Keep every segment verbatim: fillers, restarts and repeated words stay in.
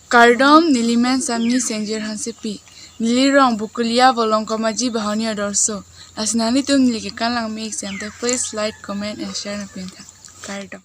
Kardom, nelimen Sami Sengjir Hansepi. Neli rong Bokolia Volongkom Aji Bahoni Adorso. Lasi nanglitum neli kekan langme-ik sente, please like, comment and share nangpintha. Kardom.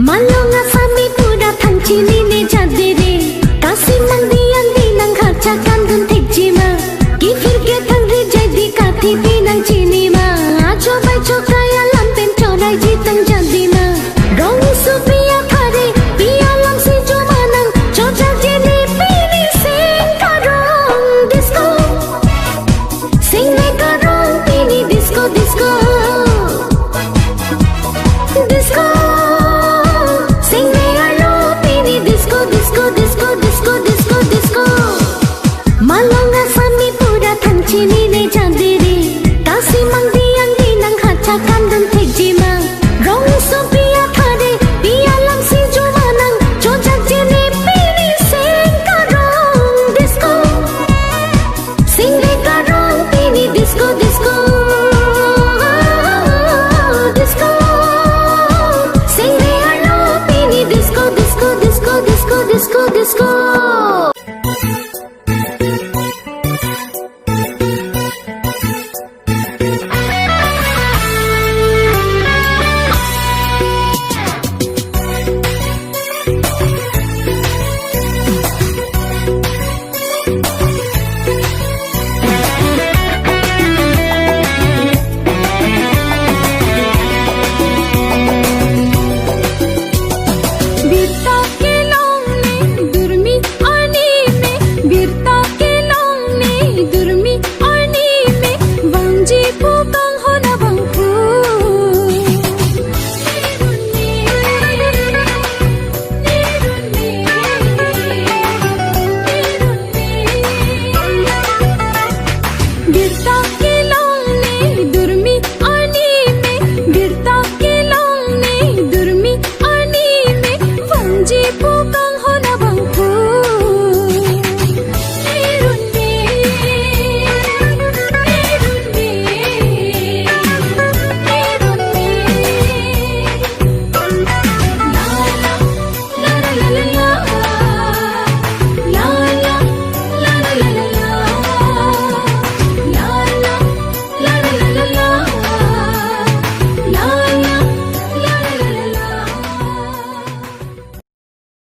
Malong asami puda thang chinine jadere. Kasi mandi andi nang kharcha kandun thekjima. Kifir ke thang rejai di kathi di